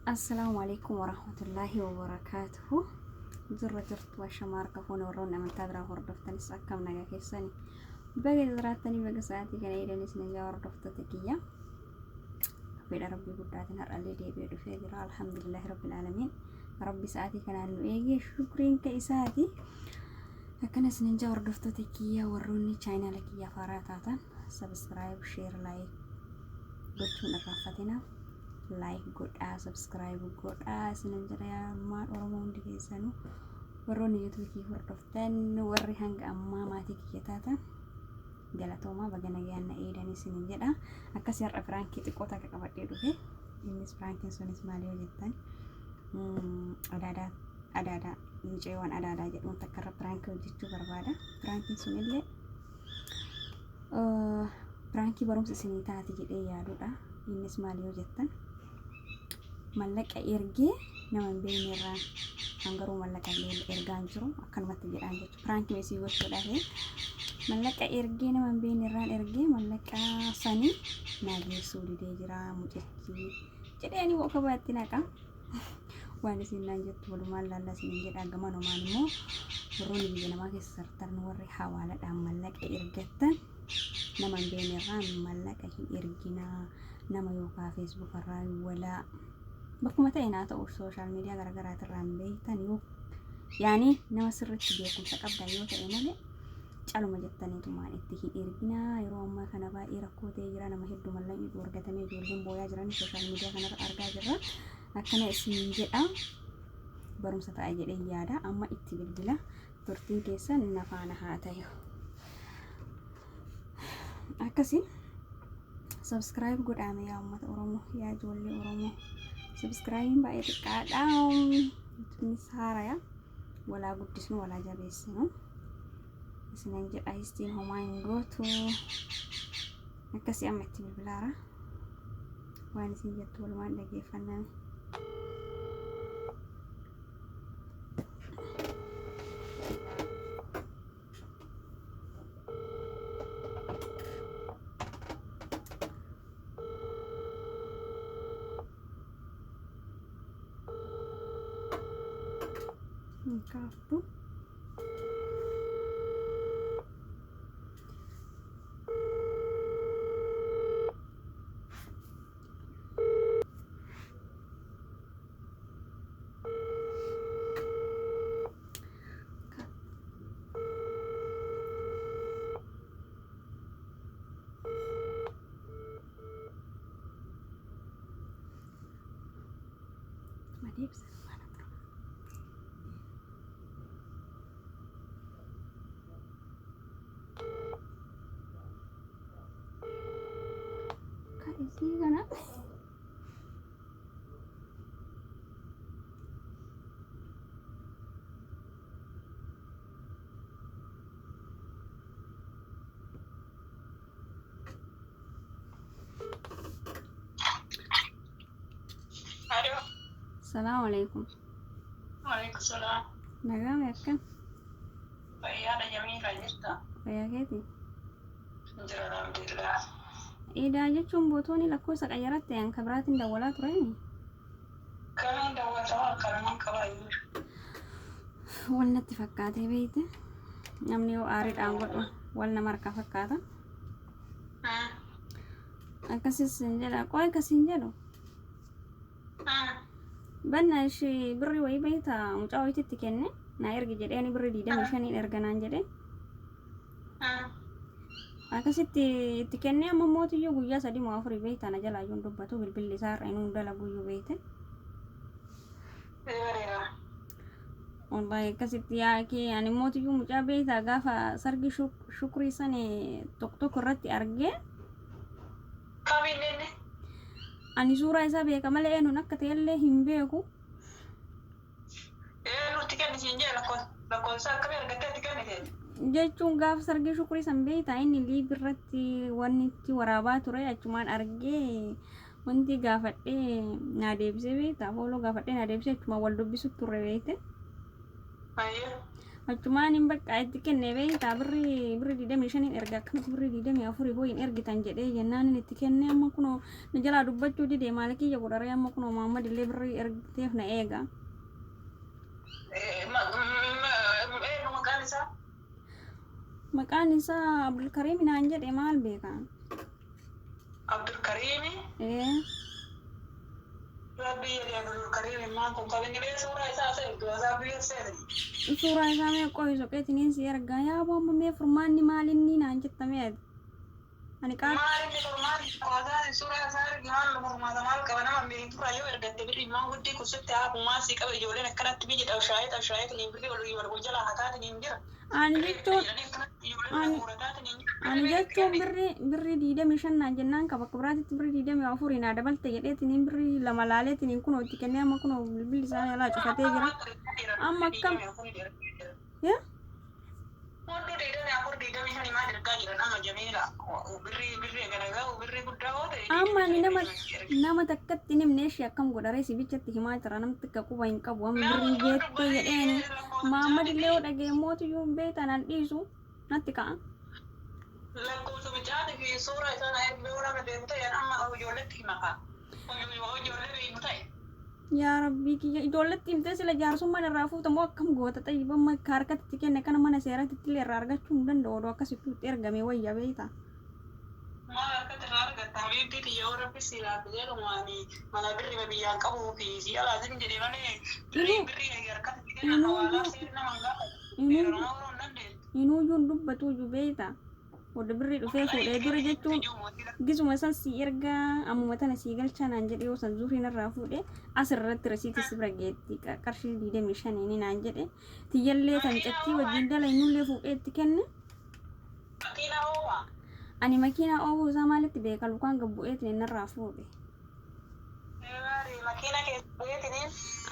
Assalaamu alaikum warahmatullaahi wabarakaatuhu. Jirra jirtu ashamaa harka fuune warroonni amantaa biraa hordoftanis akkam nagaa keessani. Baga jiraattanii baga sa'aatii kana eedanis nagaa hordoftoota kiyya. Fedha rabbii guddaatiin har'allee deebi'ee dhufee jira. Alhamdulillaahi rabbil aalamiin. Rabbi sa'aatii kanaan nu eegee shukriin ka isaati. Akkanas ninja hordoftoota kiyya warroonni chaayinaala kiyya faaraa taatan subscribe, share, like gochuun irraanfatina. Like godhaa, subscribe godhaa isinan jedha yaa ilmaan Oromoo hundi keessanuu warroonni YouTube kiyya hordoftan warri hanga ammaa maatii kiyya taatan galatoomaa baga nagaan na eedan isinin jedha. Akkasii har'a piraankii xiqqoo takka qabadhee dhufe. Innis piraankiin sunis maal yoo jettan adaadaa adaadaa mucayyoon adaadaa jedhuun takka irra piraankii hojjechuu barbaada. Piraankiin sunillee piraankii barumsa isinii taati jedhee yaadudha. Innis maal yoo jettan mallaqa ergee nama hin beekne irraa kan garuu mallaqa illee ergaa hin jiru akkanumatti jedhaan jechuudha. Piraankii isii gochuudhaaf mallaqa ergee nama hin beekne irraan ergee mallaqa sanii naa geessuu didee jira mucichi jedhee ani kophaatti naqa. Waan isin naan jettu walumaan laalla isiniin jedha gamanumaan immoo warroonni biyya namaa keessa sartan warri hawaaladhaan mallaqa ergattan nama hin beekne irraa mallaqa hin erginaa nama yookaan feesbuuk irraa walaa bakkuma ta'e naa ta'u sooshaal miidiyaa garaagaraatirraa hin beektan yoo yaani nama sirriitti beekumsa qabdan yoo ta'e malee caluma jettaniitumaan itti hin erginaa yeroo ammaa kana baay'ee rakkoo ta'ee jira nama hedduu mallaqni dhoorgatamee ijoolleen booyaa jiran sooshaal miidiyaa kanarra argaa jirra akkana isiniin jedha barumsa ta'a jedhee yaada amma itti bilbila turtiin keessan na faana haa ta'u akkasi subscribe godhaame yaa uummata oromoo yaa ijoollee oromoo subscribe baay'ee xiqqaadha innis haaraya walaa guddisnu walaa jabeessinu isinan jedha histiin homaa hin gootu akkasii amma itti bilbilaara waan isin jettu walumaan dhageeffanname. Hin kaaftu. Adeemsa mana tura. Kan isii kana. Alo. Salaamu alaikum. Waalaikum salaam. Nagaa mee akkam? Fayyaadha Jamiila jirta? Fayyaa keeti? Jira alhamdulillah. Idaa jechuun bootooni lakkoofsa qayyaratte an ka biraatiin dawwalaa tureemi. Kamiin dawwaltama akkanumaan qabaayyuu. Wal natti fakkaatee beeyte. Namni yoo aariidhaan godhu wal nama harkaa fakkaata. Akkasis hin jedha. Qoy akkas hin jedhu. Banna ishii birri wayii beekta mucaa wayititti kenne naa ergi jedheeni birri 25n erga naan jedhe. Akkasitti itti kennee amma mootiyyuu guyyaa sadii moo afurii beekta na jalaa iyyuu hin dubbatu bilbilli isaa irra inuu hin dalagu iyyuu beekte. Wallahi akkasitti yaa kee ani mootiyyuu mucaa beektaa gaafa sargii shukrii sani tokko tokko irratti argee Kamiin inni? Ani suuraa isaa beeka malee eenyuun akka ta'ellee hin beeku. Eenyutti kenni siin jee lakkoofsa akkamii argattee itti kennite? Jechuun gaafa sargii shukrii san beektaa inni liiv irratti wanni itti waraabaa ture achumaan argee wanti gaafadhee naa deebisee beektaa fooloo gaafadhee naa deebisee achumaan wal dubbisu turre beekte. Ayyee. Achumaan hin bakka itti kenne beektaa, birrii 25n erga, akkamitti birrii 24 hoo hin ergitan jedhee jennaan inni itti kenne. Amma kunoo na jalaa dubbachuu dide. Maal kiyya godharee? Amma kunoo Muhammad illee birrii ergiteef na eega. Eenyu maqaan isaa? Maqaan isaa Abdulkariim naan jedhe, maal beeka? Abdulkariimi. Ee. Rabbi jedhe, Abdulkariimi maan kun qabinni bee suuraa isaa as ergi, WhatsApp seeni. Suuraa isaa mee qoyi soqeetiniin si ergaa. Yaa amma mee furmaanni maalinni naan jettamee ati? Ani qaata. Maal inni furmaanni? Waasaan suuraa isaa ergi. Maal furmaata maal qaba? Nama beekturraa yoo ergatte birrii maan guddii kun sitti haafu maal sii qaba? Ijoolleen akkanatti biyya xabshaayee xabshaayeetiin birrii ol wal jalaa hataatiin jira. Ani jechuun ani jechuun birrii 25 naan jennaan ka bakka biraatitti birrii 24 naa dabalte jedheetiniin birrii lama laaleetiniin kunoo itti kennee, amma kunoo bilbilli isaa jalaa cufatee jira. Amma akkam? Yaa? Hudduu 24, 25 maal ergaa jiran amma, Jamiila? Birrii gana gahu birrii guddaa hoo ta'e. Amma ani nama takkatti hin himne ishee. Akkam godharee? Sibichatti himaa jira, namni takka quba hin qabu. Amma birrii geettee jedheeni Mahammad illee yoo dhagee mootiyyuu hin beektan an dhiisu natti ka'a. Lakkoofsa mucaatii fi suuraa isaa na ergi. Yoo nama beeku ta'e amma ijoolletti hima kaa. Ijoollee beeku ta'e. Yaa Rabbii kiyya, ijoolletti himtee sila jaarsummaan irraa fuutamoo akkam goota? Xayyiba, amma akka harkatti kenne kana mana seeratti illee irraa argachuu hin danda'u. Odoo akkasitti itti ergame wayya beekta. Maal harkatti irraa argatta? Habiibbii tiyya, yoo Rabbi si laafe jedhumaani mala birrii biyyaan qabuu fi si alaasim jedhe malee birrii harkatti kennan hawaalaa seerri nama hin gaafatu. Seera nama horuu hin dandeessu. Inuuyyuu hin dubbatuuyyuu beekta. Odoo birrii dhufee fuudhee dura jechuun gisuma san si ergaa, ammuma tana si galchaa naan jedhe. Yoo san zuuriin irraa fuudhe as irratti rasiitii si bira geetti, qarshii 25 naan jedhe. Tiyyallee tan cattii wajjin dala innullee fuudhee itti kenne. Makiinaa oofaa? Ani makiinaa oofuu isaa maalitti beeka? Lukaan gabbu'eetiin inni irraa fuudhe. Makiina keessa bu'eetiniin.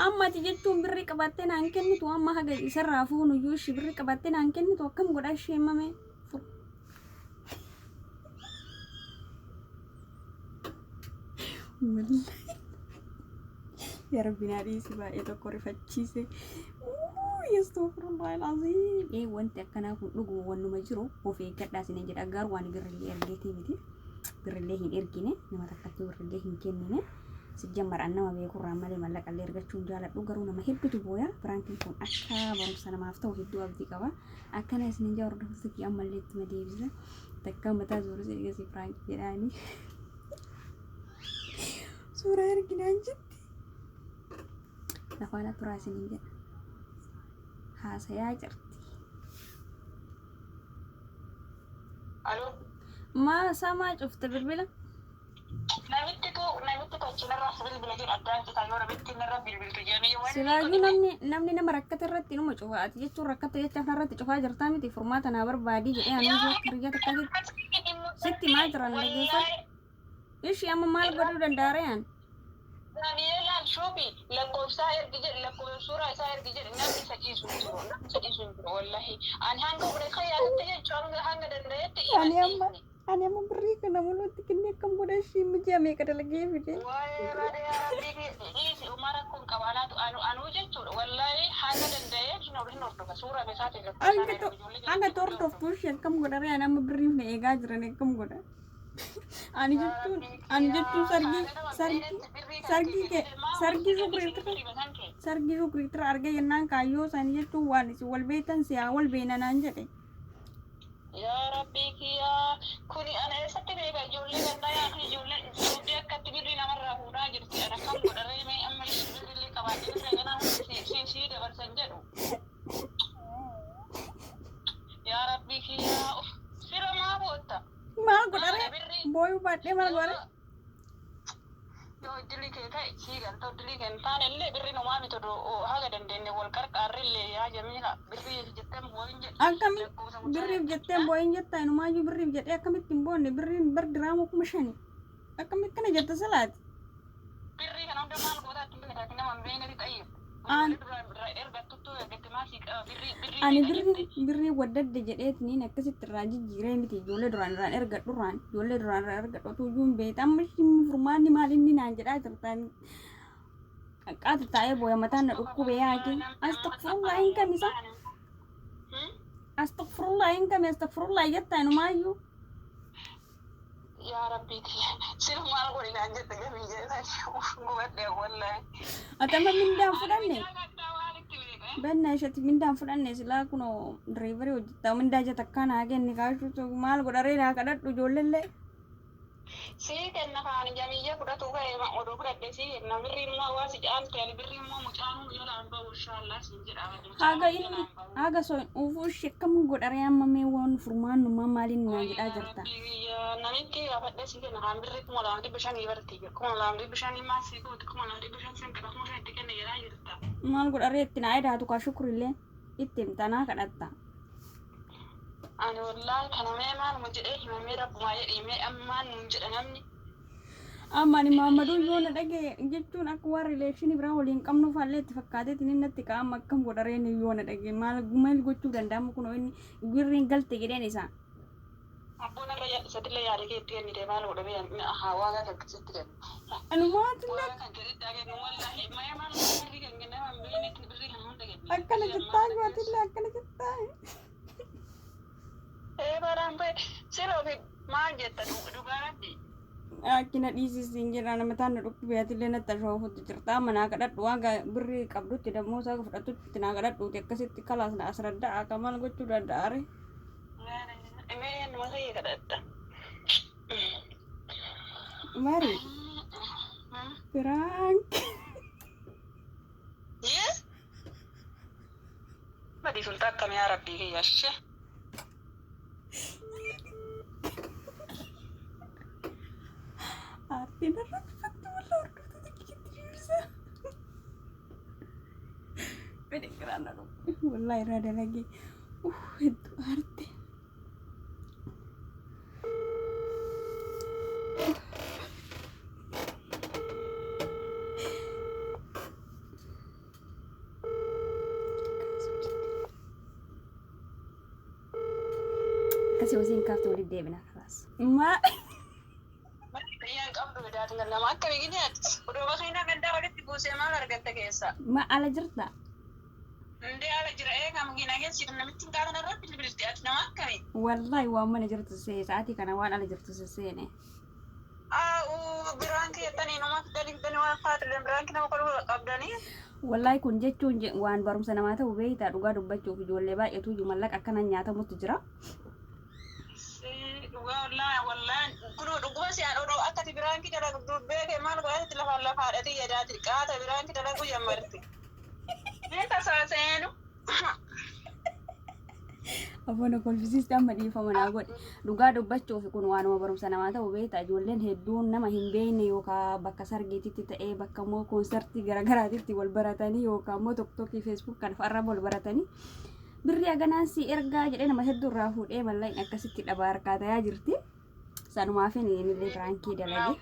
Amma ati jechuun birrii qabattee naan kennitu? Amma haga isarraa fuunu iyyuu ishii birrii qabattee naan kennitu? Akkam godha ishee mame? Wallahi. Yaa Rabbi naa dhiisi, baay'ee tokko rifachiise. Astaghfirullah al-azim. Ee, wanti akkanaa kun dhuguma wannuma jiru, of eeggadhaa isiniin jedha. Garuu waan birrillee ergeetii miti. Birrillee hin ergine, nama takkatti birrillee hin kennine. Sijjammar an nama beekurraa malee mallaqallee ergachuu hin jaaladhu. Garuu nama hedduutu booya. Prankiin kun akka barumsa namaaf ta'u hedduu abdii qaba. Akkana isiniin jaa, hordoftoota kiyya, ammallee ittuma deebisa. Takka mataa suuraa ergasii prank jedhaanii. Suuraa erginaan jetti. Lafaana turaa isiniin jedha. Haasayaa jirti. Aloo. Maa samaa cufte bilbila? Namitti tochinarra bilbila jedhu addaan citaa yoo namitti narra bilbiltu jedhamee wanni Silaayyuu namni nama rakkate irratti numa cufa. Ati jechuun rakkate jechaaf narratti cufaa jirtaa miti? Furmaata naa barbaadii jedhee ani akka hiriyaa takkaatti sitti maa jiran dhageeffadhu. Ishii amma maal godhuu danda'a reen? Dani'eelaan shuufi lakkoofsaa ergi jedhe, lakkoofsa suuraa isaa ergi jedhe, namni isa dhiisu hin jiru, namni isa dhiisu hin jiru. Wallahi ani hanga humna kayyaatitti jechuun hanga danda'etti Ani amma birrii kana muluutti kennee akkam godha? Ishii miji'a meeqa dalagee fide? Waa'ee raadiyyaa rabbii dhiisi, uma rakkoon qaba. Anaatu anuu jechuudha, wallahi hanga danda'ee hin hordofa suuraa isaatiin lakkoofsaan Hanga hanga hordoftuu ishee akkam godha reen? Amma birriif na eegaa jiran, akkam godha? Ani jechuun sargii kee sargii shukriitira argee jennaan kaayyoo isaanii jechuun waan isin wal beektan si haa wal beena naan jedhe. Yaa Rabbii kiyyaa, kuni ana eessatti beeka? Ijoollee gandaa yaatu, ijoollee suudii akkatti birrii namarraa fuudhaa jirti. Ana kam godha reemee? Amma ishii birrillee qabaatee birrii ganaa si dabarsan jedhu. Yaa Rabbii kiyyaa, sira maa bootta? Maal godha ree? Booyuu baadhee maal godha? Yoo iddilii kee ta'e sii galta, iddilii kee hin taane illee birriin homaa miti. Odoo haga dandeenye wal qarqaarri illee, yaa Jamiila, birrii jettee booyin jedhe. Akkami birriif jettee booyin jettaa? Inumaayyuu birriif jedhee akkamitti hin boonne? Birriin bar diraama 5000. Akkamitti kana jetta silaati? Birrii kana hunda maal gootaa? Itti kennitaa nama hin beeknetti xayyib. Ani birrii waddadde jedheetiniin akkasitti irraa jijjiiree miti. Ijoollee duraan irraan ergadhurraan, ijoollee duraan irraa ergadhu otuu iyyuu hin beekne. Amma furmaanni maal inni naan jedhaa jirtaan? Qaqqaatu taa'ee booya, mataan na dhukkube yaake. Astaghfirullah, hin kamisa. Astaghfirullah hin kame astaghfirullah jettaa inumaayyuu. Yaa Rabbii sila maal godhi naan jette gamii jedhani gubadhe wallahi. Ati amma mindaan fudhanne. Ani gaddaa waan itti beeka. Benna ishati mindaan fudhanne silaa kunoo driverii hojjettaa mindaa ija takkaa naa kenni kaashuutu maal godharee naa kadhadhu ijoolleellee. Sii kenna kaan jamiyya fudhatu ka'e oduu fudhadhe sii kenna birri immoo hawaasi caalte ani birri immoo mucaanuu jalaan bahu inshaallah siin jedha. Haga inni haga soo uufuu ishee akkam godharee amma mee waan furmaannummaa maaliin naan jedhaa jirta. Namitti gaafadhe sii kenna kaan birri 2,500 barti 2,500 maal sii gooti 2,500 sin qaba 5,000 itti kenne jedhaa jirta. Maal godharee itti naa edaatu kaa shukurillee itti himtanaa kadhatta. Ani wallaahi kana mee maaluma jedhee himamee rabbumaa jedhee mee ammaan nuun jedha namni. Amma ani Maammaduu yoo na dhagaye jechuun akka waan rileeshinii biraa waliin qabnu faallee itti fakkaateetiin inni natti ka'ama akkam godharee inni yoo na dhagaye maal maal gochuu danda'amu kunoo inni birriin galte jedheen isaa. Abboon irra isattillee yaada kee itti kennite maal godhamee hawaasaa kan keessatti kennu. Anumaatu Waaqa kan keessatti kennu wallaahi mee maal birrii kan kennaman beekni birrii kan hunda kennu. Akkana jettaa gootillee akkana jettaa. Ee baraan ba'e sila ofi maal jetta dhugaa rabbi. Akkina dhiisisiin jedha nama taan na dhukkubee atillee natti ashoofutti jirta amma naa kadhadhu waan birrii qabdutti dammoo isaa fudhatutti naa kadhadhuuti akkasitti kalaas na asradda'a akka maal gochuu danda'a ree. Mee numa ta'e kadhadha. Mari prank. Yee? Badii sultaa akkamii yaa rabbii kiyya ishee. Aartiin irra dhufattu walla hordoftoota kiyyatti deebisa. Fedhe kiraan na dhufu. Wallaahi irraa dalagee. Hedduu aarte. Akkasii hosiin kaafte walitti deebina kalaas. Maa Biyyaan qabdu bidaatu nama akka biqilaa odoo makiinaa gandaa walitti buusee maal argatta keessa? Ma ala jirta? Ndee ala jira eegaa makiinaa keessa jiru namitti hin kaatan irratti bilbilti ati nama akkamii? Wallaahi waan mana jirtu see sa'aatii kana waan ala jirtu seene. Aa biraan keettanii numa fidanii fidanii waan faatileen biraan nama godhuu qabdanii. Wallaahi kun jechuun waan barumsa namaa ta'u beektaa dhugaa dubbachuuf ijoollee baay'eetu iyyuu mallaqa akkanaan nyaatamutti jira. Dhugaa wallaahi wallaahi kunoo dhuguma si'aan odoo akkati biraankii dalagu beekee maal godhatti lafaan lafaadhati yadaati qaata biraankii dalaguu jammarti. Mee tasaa seenu. Afaan kolfisiiste amma dhiifama naa godhe. Dhugaa dubbachuuf kun waanuma barumsa namaa ta'u beektaa ijoolleen hedduun nama hin beekne yookaan bakka sargiititti ta'ee bakka immoo koonsartii garaagaraatitti wal baratanii yookaan immoo TikTokii Facebook kan fa'arra wal baratanii birrii haganaan si ergaa jedhee nama hedduu irraa fuudhee mallaqni akkasitti dhabaa harkaa ta'aa jirti. Sanumaaf inni illee piraankii dalage.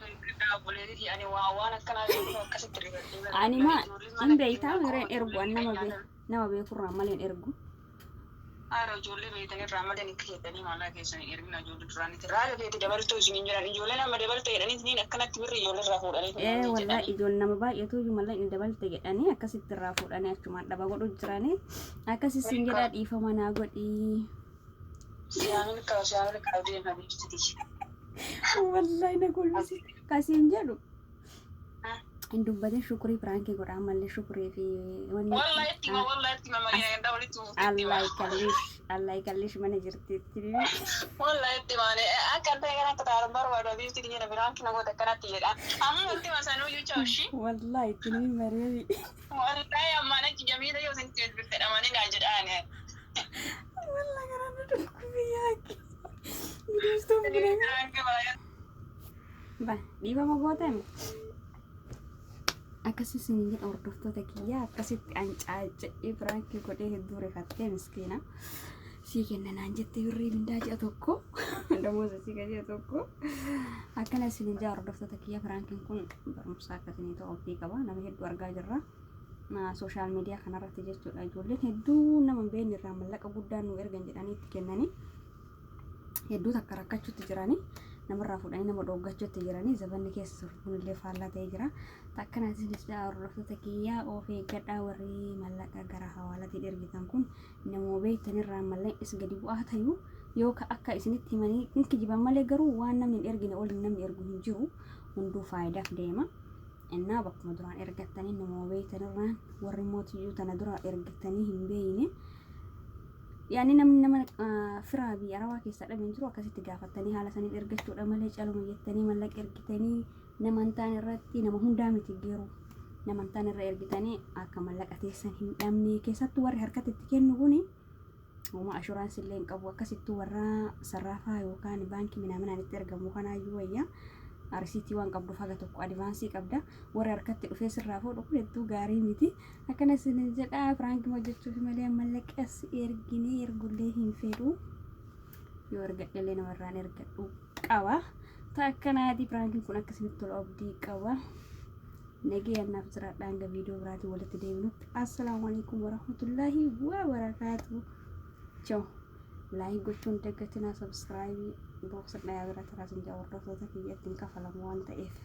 Ani maa hin beektaa mireen ergu an nama nama beekurraa malee hin ergu. Haadha ijoollee beektan irraa malee ni keessanii maallaa keessanii ergina ijoollee duraanitti raaga keetti dabaltuu isin hin jiran ijoollee nama dabalte jedhanii isiniin akkanatti birri ijoollee irraa fuudhanii Ee wallaahi ijoollee nama baay'eetu iyyuu mallaqni dabalte jedhanii akkasitti irraa fuudhanii achumaan dhaba godhu jiranii akkas isin jedhaa dhiifama naa godhii. Siyaamil kaa'u siyaamil kaa'u deema beeksiti. Wallaahi na kolfisi kasiin jedhu hin dubbatin shukurii piraankii godha ammallee shukurii fi wanni Wallaahi itti hima wallaahi itti hima makiina gandaa walitti buufte itti hima. Allah ikallish Allah ikallish mana jirti itti Wallaahi itti himaane akka ta'e kan akka taa'an barbaadu beeksiti jedha biraankii na goota akkanatti jedha. Amma itti hima sanuu iyyuu chaawshi. Wallaahi itti ni mareebi. Wallaahi ammaan achi jamiila yoo isin itti bilbilte dhamanii naa jedhaani. Wallaahi garaan na dhukkube yaaki. Gidistuuf guddaa. Biraankii baay'ee. Ba dhiifama gootame. Akkasii isin jedha hordoftoota kiyyaa akkasitti ancaaca'ee piraankii godhee hedduu rifattee miskiina. Sii kenna naan jettee birrii mindaa ji'a tokko damooza sii ka ji'a tokko akkana isin jedha hordoftoota kiyyaa piraankiin kun barumsa akkasinii ta'u abdii qaba nama hedduu argaa jirra. Sooshaal miidiyaa kanarratti jechuudha ijoolleen hedduu nama hin beekne irraa mallaqa guddaa nu ergan jedhanii itti kennanii hedduu takka rakkachuutti jiranii. Namarraa fuudhanii nama dhooggachuutti jiranii zabanni keessa jiru kunillee faallaa ta'ee jira. Akkanaatis hordoftoota kiyyaa, of eeggadhaa. Warri mallaqa gara hawaalatiin ergitan kun namoo beektanirraa mallaqnis gadi bu'aa ta'uu yoo akka isinitti himanii hin kijiban malee, garuu waan namni hin ergine ol namni ergu hin jiru, hunduu faayidaaf deema. Innaa bakkuma duraan ergattanii nama beektanirraan, warri mootiyyuu tana dura ergattanii hin beeyne, yaani namni nama firaa biyya arabaa keessaa dhabe hin jiru, akkasitti gaafattanii haala saniin ergachuudha malee, caluma jettanii mallaqa ergitanii nama hin taane irratti, nama hundaa miti garuu, nama hin taane irra ergitanii akka mallaqa teessan hin dhabne. Keessattuu warri harkatti itti kennu kuni homaa assurance illee hin qabu. Akkasittuu warra sarraafaa yookaan baankii minaaminaan itti ergamu kanaayyuu wayyaa, risiitii waan qabdu haga tokko advance qabda. Warri harkatti dhufee sirraa fuudhu kun hedduu gaarii miti. Akkana isin jedha, prankii hojjechuuf malee mallaqas erginee ergullee hin fedhu. Yoo ergadhellee namarraan ergadhu qaba. Ta akkanaati, prankiin kun akkasinitti tola abdii qaba. Nagee annaaf jiraadha, hanga viidiyoo biraatiin walitti deebinutti. Assalaamu alaikum warahmatullaahi wabarakaatu. Ciao. Like gochuun daggatinaa, subscribe box dhayaa bira taraa sin jaa, hordoftoota kiyya ittiin kafalamu waan ta'eef.